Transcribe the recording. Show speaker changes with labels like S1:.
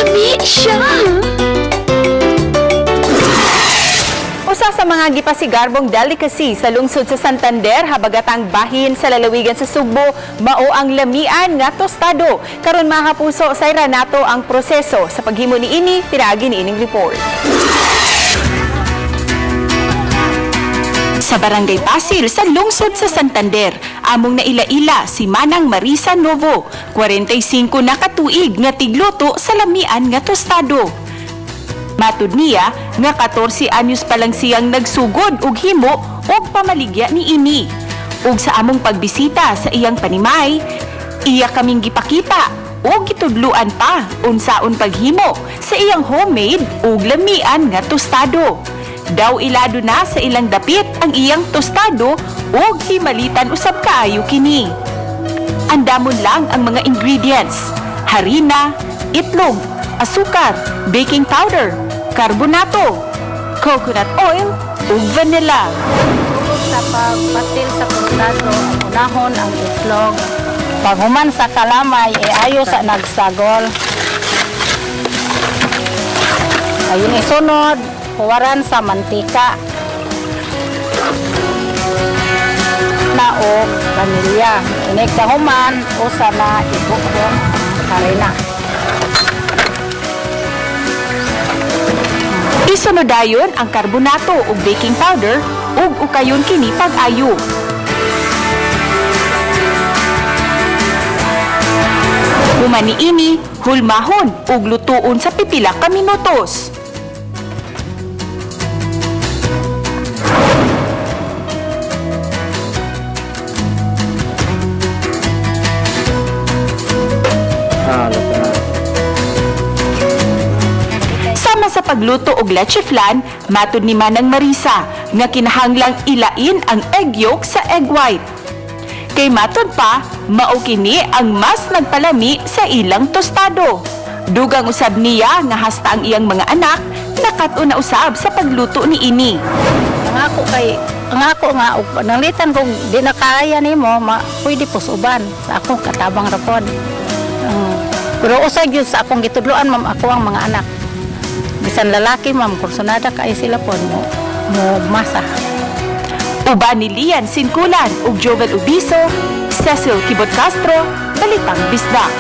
S1: Lami siya!
S2: Usa sa mga gipasigarbong delicacy sa lungsod sa Santander habagatang bahin sa lalawigan sa Sugbo mao ang lamian nga tostado. Karon, mga kapuso, sayra nato ang proseso sa paghimo niini pinaagi niining report. Sa Barangay Pasil sa lungsod sa Santander, among naila-ila si Manang Marisa Novo, 45 na katuig nga tigluto sa lamian nga tostado. Matud niya nga 14 anyos pa lang siyang nagsugod og himo og pamaligya niini. Ug sa among pagbisita sa iyang panimay, iya kaming gipakita ug gitudluan pa unsaon paghimo sa iyang homemade ug lamian nga tostado. Daw ilado na sa ilang dapit ang iyang tostado ug himalitan usab kaayo kini. Andamon lang ang mga ingredients: harina, itlog, asukar, baking powder, karbonato, coconut oil, ug vanilla.
S3: Sa pagpatil sa tostado, ang unahon ang itlog. Paghuman sa kalamay, e ayo sa nagsagol. Ayun isunod, huwaran sa mantika. Na o vanilya. Inig kahuman, usa na ibuhon ang harina.
S2: Isunod dayon ang karbonato ug baking powder ug ukayon kini pag-ayo. Human niini, hulmahon ug lutuon sa pipila ka minutos. Sama sa pagluto og leche flan, matud ni Manang Marisa nga kinahanglang ilain ang egg yolk sa egg white. Kay matud pa, mao kini ang mas nagpalami sa ilang tostado. Dugang usab niya nga hasta ang iyang mga anak nakat-on na usab sa pagluto niini.
S3: Ang ako kay ang ako nga og pananglitan kung di na kaya nimo ma, pwede pusuban sa akong katabang ra pod. Pero usay gyud sa akong gitudloan, ma'am, ako ang mga anak. Bisan lalaki, ma'am, kursunada kay sila pod mo masa.
S2: Uban ni Lian Sinkulan ug Jovel Ubiso, Cecil Kibot Castro, Balitang Bisdak.